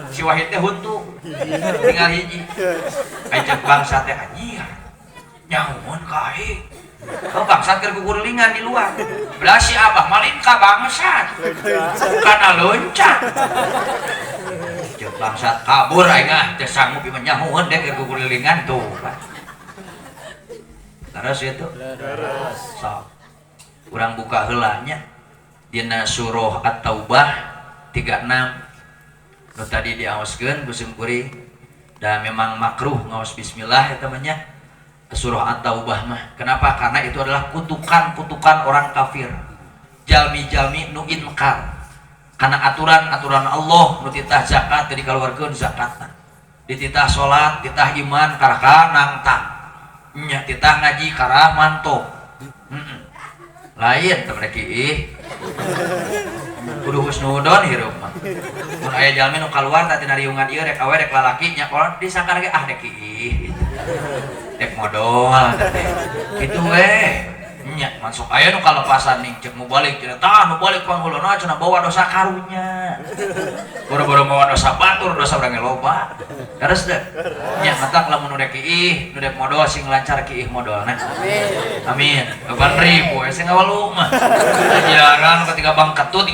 Si Wahid teh huntu tinggal hiji. Aya ceuk bangsa teh anjir. Nyahoan ka aing. Oh bangsat keur kukulilingan di luar. Belah si abah malin ka bangsat. Kana loncat. Ceuk bangsat kabur aing ah teu sanggup ieu nyahoan deh keur kukulilingan tuh. Leres itu? Leres. Sok. Urang buka heula nya. Dina surah At-Taubah 36 nu tadi diaoskeun ku simkuring dan memang makruh ngaos bismillah eta mah nya surah At-Taubah mah. Kenapa? Karena itu adalah kutukan-kutukan orang kafir. Jalmi-jalmi nu inkar karena aturan-aturan Allah nu titah zakat teu dikaluarkeun zakatna. Dititah salat, titah iman karaka nangtang. Nya titah ngaji karah mantok. Lain temen kiih. Kudu husnudon hirup mah. Mun aya jalmi nu kaluar tah tina riungan ieu rek awe rek lalaki nya kolot disangka ge ah dek kiih gitu. Dek modol teh. Kitu we. Nya masuk aya nu kalepasan ning ceuk mubalik cenah tah nu balik panghuluna cenah bawa dosa karunya. Boro-boro bawa dosa batur dosa urang ge loba. Terus deh. Nya matak lamun nu dek kiih, nu dek modol sing lancar kiih modolna. Amin. Amin. Kapan ribu sing ngawalu mah. Ajaran ketika bang ketut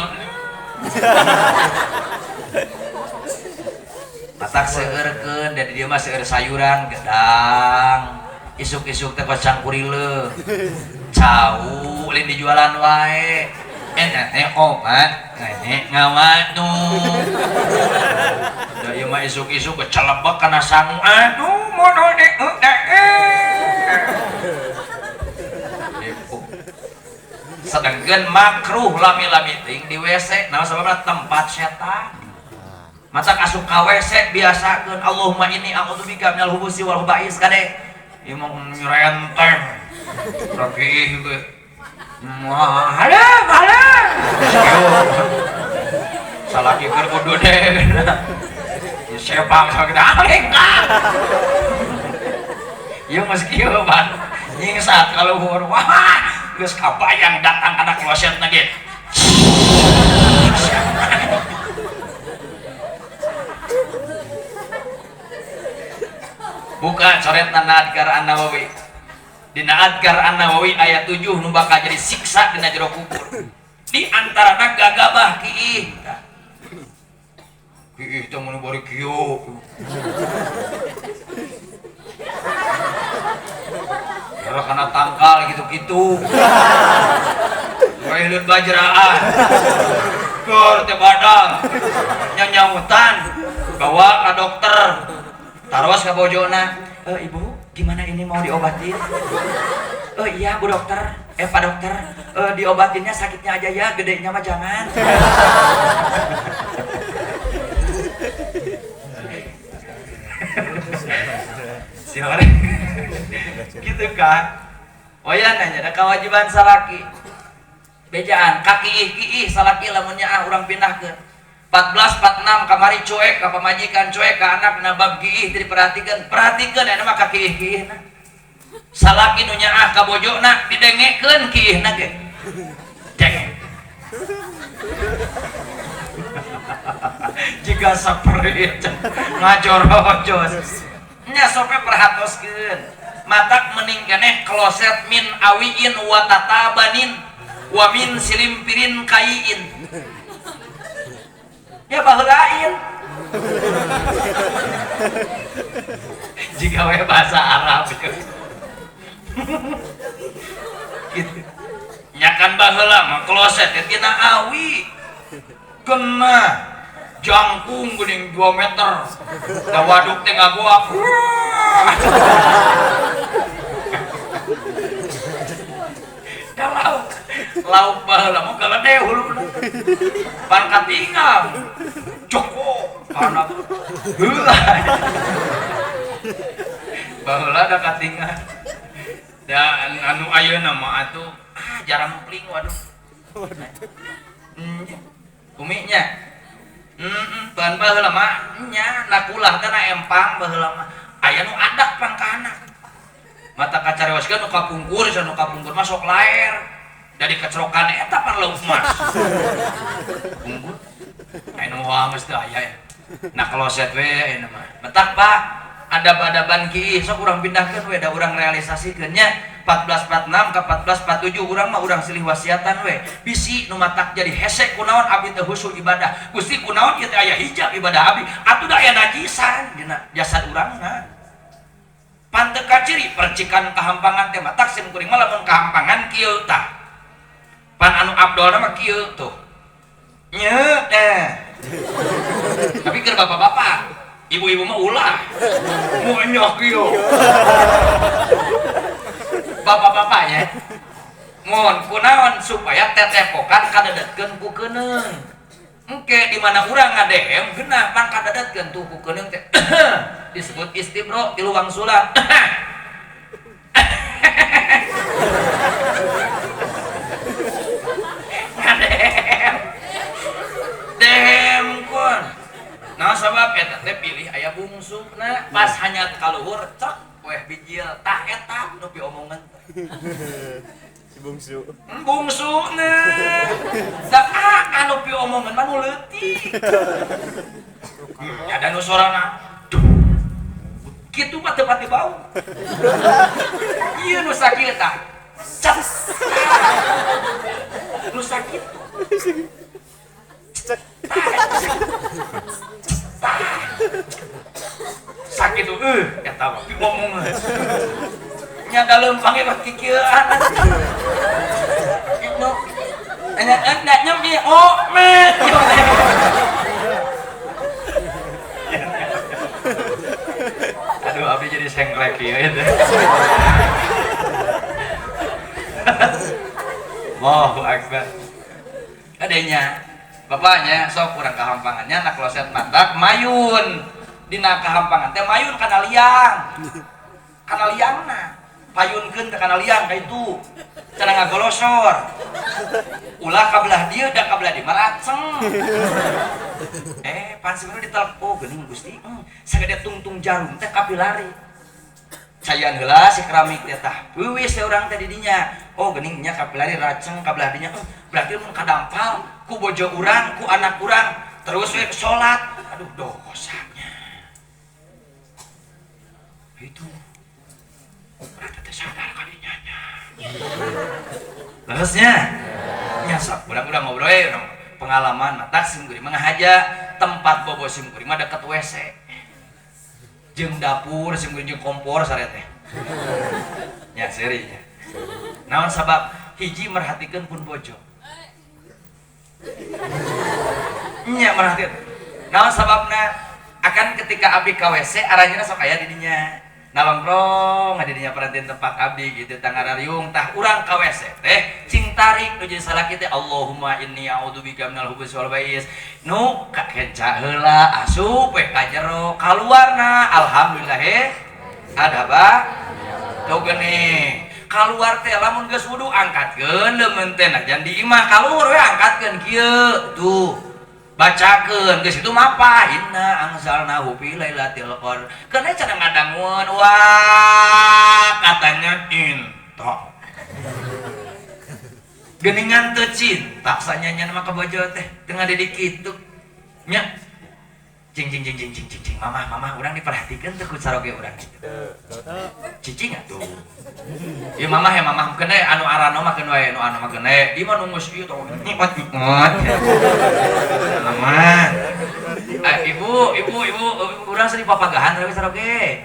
matak seueurkeun da di dieu mah seueur sayuran gedang. Isuk-isuk teh kocang kurile. Cau lain dijualan wae. Enak obat, nenek ngawatu. Da ieu mah isuk-isuk kecelebek kana sangu. Aduh modol dek Sedangkan makruh lami-lami ting di WC, nah sebabna tempat setan. Mata asup ka WC biasakeun Allahumma inni a'udzubika minal hubusi wal khuba'is kade. Ieu mah nyerenteng. Rakiih ge. Wah, halah. Salaki keur kudu deh. Sepang sama kita aling kan. Ieu mah kieu ban. Nyingsat kaluhur. Wah, geus kabayang datang kana klosetna ge. Buka coretna Adkar An-Nawawi. Dina Adkar An-Nawawi ayat 7 nu bakal jadi siksa dina jero kubur. Di antarana gagabah kiih. Kiih teh mun bari kieu. Gara kana tangkal gitu-gitu. Wae bajraan. Gor teh badal. Nyanyautan bawa ka dokter. Taros ka bojona, "Ibu, gimana ini mau diobatin?" "Oh iya, Bu dokter. Pak dokter, diobatinnya sakitnya aja ya, gedenya mah jangan. Siapa? Gitu kan. Oh ya nanya ada kewajiban salaki. Bejaan kaki ih salaki lamunnya ah urang pindahkeun. 1446 kamari cuek ka pamajikan, cuek ka anak na bab kiih teu diperhatikeun. Perhatikeun eta mah ka kiih kiihna. Salaki nu nyaah ka bojona didengekeun kiihna ge. Denge. Jika saperit ngajorojos. Nya sok perhatoskeun. Matak mending keneh kloset min awiin wa tatabanin wa min silimpirin kaiin. Ya baheulain. Jika we bahasa Arab gitu. Nya kan baheula mah kloset teh tina awi. Kena jangkung geuning 2 meter. Da waduk teh ngagoak. Da lauk. Lauk baheula mah galede huluna. Pan katingang. Joko kana. Heula. Baheula da katingang. Da anu ayeuna mah atuh jarang pling waduh. Uminya. Pan baheula mah nya nakulah teh na empang baheula mah. Aya nu adak pangkana. Mata kacarioskeun nu kapungkur, nu kapungkur mah sok laer. Dari kecerokan eta pan lauk emas. Pungkur. Aya nu geus teu aya ya. Nah kloset we ayeuna mah. Matak Pak, adab-adaban kiih sok urang pindahkeun we da urang realisasikeun nya. 1446 ka 1447 urang mah urang silih wasiatan we. Bisi nu matak jadi hese kunaon abdi teu khusyuk ibadah. Gusti kunaon ieu teh aya hijab ibadah abdi. Atuh da aya najisan dina jasad urangna. Pan teu kaciri percikan kahampangan teh matak sim kuring mah lamun kahampangan kieu tah. Pan anu abdolna mah kieu tuh. Nya teh. Tapi keur bapak-bapak, ibu-ibu mah ulah. Monyok kieu. Bapak-bapaknya mohon kunaon supaya tetepokan kadedetkeun ku keuneung. Engke di mana urang ngadehem geunah pan kadedetkeun tuh ku keuneung teh. Disebut istibro tilu wangsulan. Ngadehem. Dehem kun. Nah sabab eta teh pilih aya bungsuna pas hanyat kaluhur cek weh bijil tah eta nu piomongan teh. Si bungsu. Bungsuna. Da anu piomongan mah nu leutik. Ada nu sorana. Kitu mah teu pati bau. Ieu nu sakieu tah. Cet. Nu sakitu. Sakit tuh, eta mah ngomong. Nya dalem panggil mah kikieuan. Kitu. Nya nya nya oh me. Aduh, abdi jadi sengklek ieu ya. Allahu akbar. Adanya bapaknya sok kurang kahampangannya na kloset matak mayun. Dina kahampangan teh mayun kana liang. Kana liangna. Payunkeun teh kana liang ka itu. Cara ngagolosor. Ulah ka belah dieu da ka belah dieu mah laceng. Pan sebenarnya ditelek, oh geuning Gusti, sagede tungtung jarum teh kapilari. Cayan heula si keramik teh tah. Weuwis teh urang teh di dinya. Oh geuning nya kapilari raceng ka belah dinya. Berarti mun kadampal ku bojo urang, ku anak urang, terus we salat. Aduh dosanya. Itu berarti teh sadar kadinya nya. Leresnya. Nya sok urang-urang ngobrol we pengalaman matak sim kuring mah ngahaja tempat bobo sim kuring mah deket WC. Jeung dapur sim kuring jeung kompor sare teh. Nya seuri nya. Naon sabab hiji merhatikeun pun bojo. Nya merhatikeun. Naon sababna akan ketika abdi ka WC arahnya sok aya di dinya. Nalongkrong ngadidinya perantin tempat abdi gitu tangarariung tah urang ka WC teh cing tarik nu jadi salaki teh Allahumma inni a'udzubika minal hubusi wal bais nu kakenca heula asup we ka jero kaluarna alhamdulillah he adaba teu geuning kaluar teh lamun geus wudu angkatkeun leumeun teh najan di imah kaluar we angkatkeun kieu tuh bacakeun geus itu mapa inna anzalnahu fi lailatul qadar keuna cenah ngadangueun wah katanya inta geuningan teu cinta sanyanya mah ka bojo teh teu ngadidik kitu nya cing cing cing cing cing cing cing mamah mamah urang diperhatikeun teu ku saroge urang kitu cicing atuh ieu mamah ya mamah keun anu arano mah keun wae nu anu mah keun ieu mah nu geus ieu tong nikmat nikmat mama ibu ibu ibu urang sering papagahan tapi saroge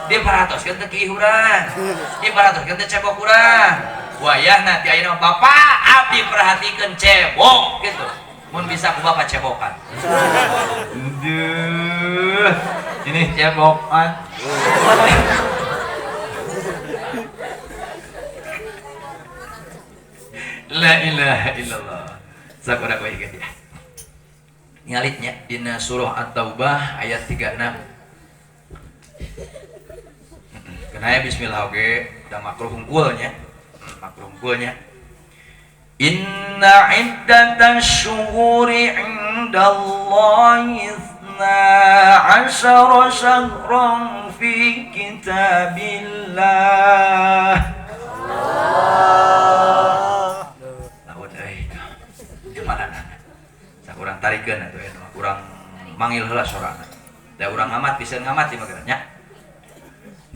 dia paratoskeun teu kiih urang dia paratoskeun teu cebok urang wayahna ti ayeuna bapak abdi perhatikeun cebok gitu mun bisa ku bapak cebokan. Aduh, ini cebokan. La ilaha illallah. Sakura bae ya. Ngalitnya dina surah At-Taubah ayat 36. Kenaya bismillah oge, da makruh hungkulnya. Makruh hungkulnya. Inna iddatash syuhuri 'indallahi 12 syahran fi kitabillah. Lawan euy. Kumaha urang tarikeun atuh eta mah urang manggil heula sorana. Da urang ngamat bisa ngamat ieu mah nya.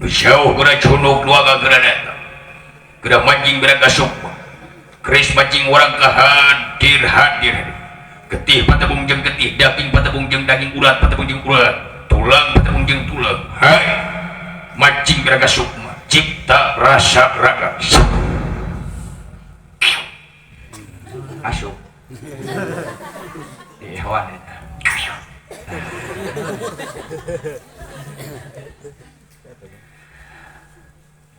Nu jauh geura cunuk nu agak eta. Geura mancing bera kasuk. Keris mancing orang kehadir hadir getih patebung jeung getih daging patebung jeung daging urat patebung jeung urat tulang patebung jeung tulang hai mancing geraga sukma cipta rasa raga asup hewan eta.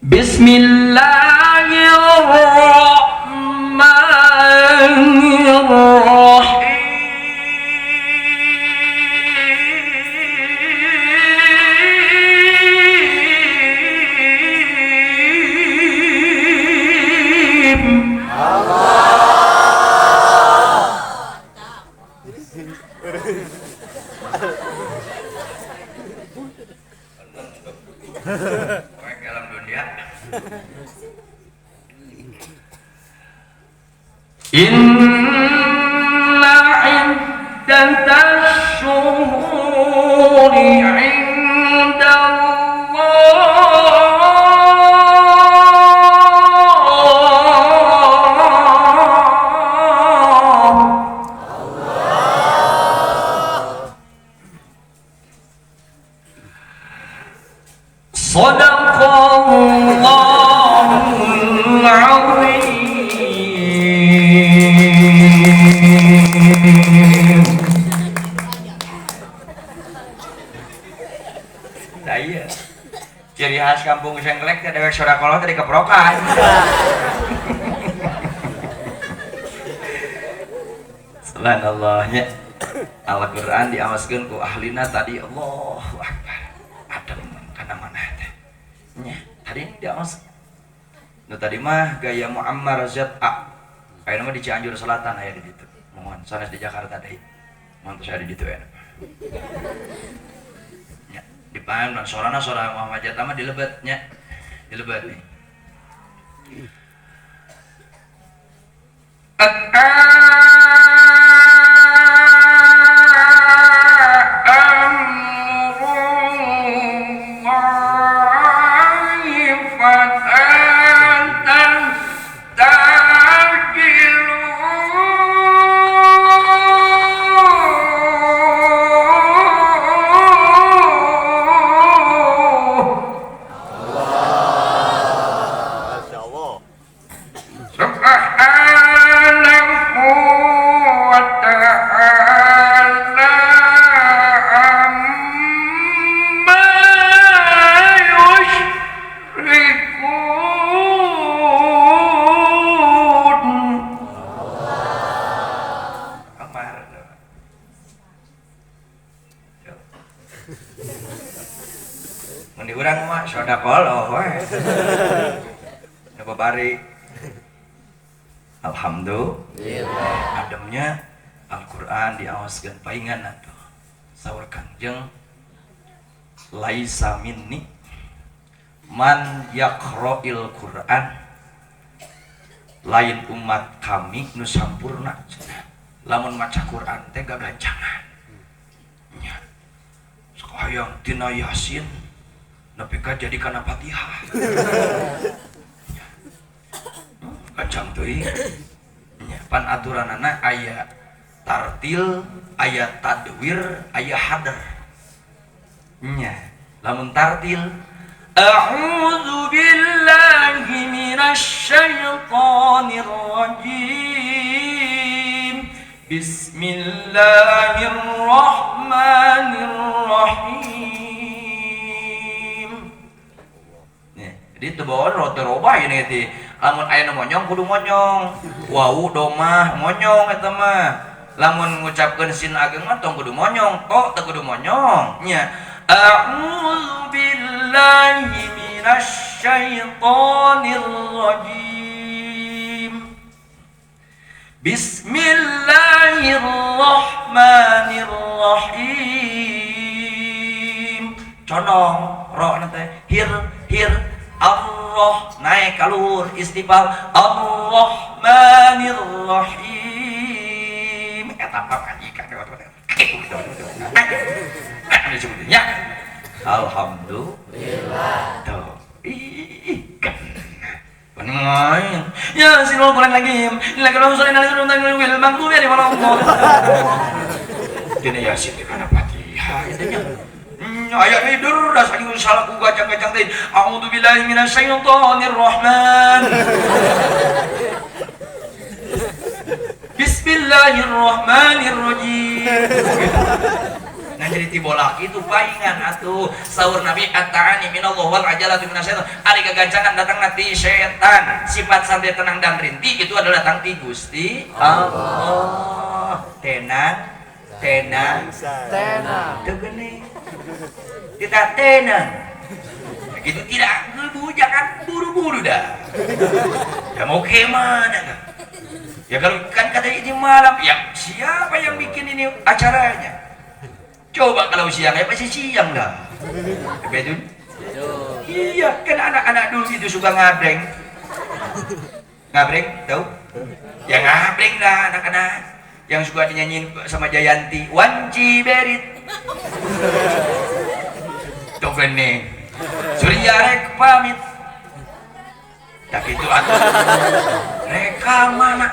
Bismillahirrahmanirrahim. Allah. Dalam dunia. Inna iddatash syuhuri 'inda Allah. Sadaqallahul 'azim. Nah iya, ciri khas kampung Sengklek teh dewek sodakoh tadi keprokan. Subhanallah nya. Al-Qur'an diamaskeun ku ahlina tadi Allahu Akbar. Adem kana mana teh. Nya, tadi diamas. Nu tadi mah gaya Muammar ZA. Ayeuna mah di Cianjur Selatan aya di ditu. Mohon sanes di Jakarta deui. Mohon tos aya di ditu ya. Nya, dipaham dan sorana sora Muhammad Jata mah dilebet nya. Dilebet nih. Subhanahu Mun di urang mah sadaqallah we. Nu babari. Alhamdulillah. Ademnya Al-Qur'an diawaskeun paingan atuh. Saur Kangjeng laisa minni man yaqra'il Qur'an, lain umat kami nu sampurna lamun maca Qur'an teh gagancangan nya. Sok hayang tina Yasin nepi ka jadi kana Fatihah. Gancang teuing nya, pan aturanana aya tartil, aya tadwir, aya hadar nya. Lamun tartil a'udzu billahi minasyaitonir rajim, bismillahirrahmanirrahim. Nih, jadi teu bawa rada robah ini teh. Lamun aya nu monyong kudu monyong, wau domah monyong eta mah. Lamun ngucapkeun sin ageng mah tong kudu monyong, to teu kudu monyong nya. A'udzu billahi minasyaitonir rajim, bismillahirrahmanirrahim. Condong ro na teh hir hir Allah naik ka luhur istifal arrahmanirrahim. Eta mah kajikan disebutnya. Alhamdulillah. Tuh. Ih, kan. Benar. Ya, sinul Quran lagi. Lagi lo sore nali sudah wil mangku ya di mana. Dene Yasin di kana Fatihah itu nya. Aya tidur dah saking salah ku gajang-gajang teh. A'udzubillahi minasyaitonir rahman. Bismillahirrahmanirrahim. Nah jadi tibolak itu paingan atuh saur Nabi at-ta'ani minallah wal ajalatu minasyaitan. Ari kagancangan datang ti setan. Sifat santai tenang dan rinti itu adalah datang ti Gusti Allah. Tenang, tenang, tenang. Teu geuning. Tidak tenang. Begitu tidak gebu jangan buru-buru dah. Ya mau ke mana kan? Ya kalau kan katanya ini malam, ya siapa yang bikin ini acaranya? Coba kalau siang ya pasti siang dah. Betul? Iya, kan anak-anak dulu itu suka ngabreng. Ngabreng, tahu? Ya ngabreng lah anak-anak yang suka dinyanyiin sama Jayanti, Wanci Berit. Tuh gini. Surya rek pamit. Tak itu atuh. Reka mana?